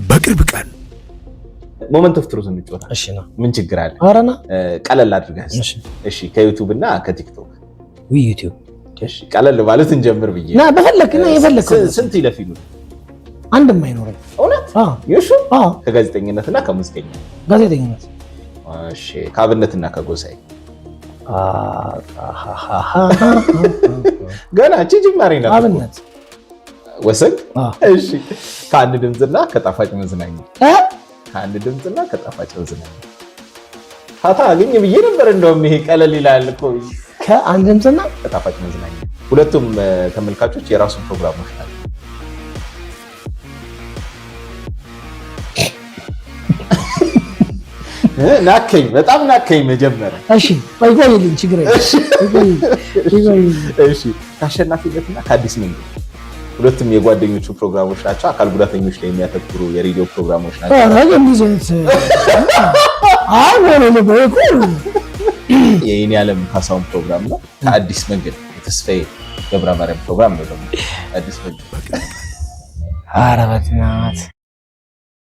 በቅርብ ቀን። Moment of truth እንጫወታ። እሺ ና። ምን ችግር አለ? ኧረ ና። ቀለል አድርገህ። እሺ። እሺ፣ ከ YouTube እና ከ TikTok? ውይ፣ YouTube። እሺ፣ ቀለል ማለት እንጀምር ብዬ። ና፣ በፈለክ ና፣ የፈለክ። ስንት ይለፍ ይሉ? አንድም አይኖረኝ። እውነት? አዎ። ይሹ። አዎ። ከጋዜጠኝነት እና ከሙዚቀኛ? ጋዜጠኝነት። እሺ፣ ከአብነትና ከጎሳዬ? ገና እቺ ጅማሬ ናት እኮ። አብነት። ወሰን። አዎ። እሺ፣ ከአንድ ድምፅና ከጣፋጭ መዝናኛ? እ? ከአንድ ድምፅና ከጣፋጭ መዝናኛ። ፋታ አገኝ ብዬ ነበር። እንደውም ይሄ ቀለል ይላል እኮ። ከአንድ ድምፅና ከጣፋጭ መዝናኛ። ሁለቱም ተመልካቾች የራሱ ፕሮግራሞች ናቸው። ናከኝ፣ በጣም ናከኝ መጀመሪያ። እሺ፣ ቆይ ቆይልኝ፣ ችግር የለም። ይቆይልኝ፣ ይቆይልኝ። እሺ፣ ከአሸናፊነትና ከአዲስ መንገድ? ሁለቱም የጓደኞቹ ፕሮግራሞች ናቸው። አካል ጉዳተኞች ላይ የሚያተኩሩ የሬዲዮ ፕሮግራሞች ናቸው። ኧረ እንደዚህ አይነት አይ ሆነ ነበር እኮ። የኔ ዓለም ካሳሁን ፕሮግራም ነው። ከአዲስ መንገድ የተስፋዬ ገብረማርያም ፕሮግራም ነው ደግሞ አዲስ መንገድ። ኧረ በእናትህ።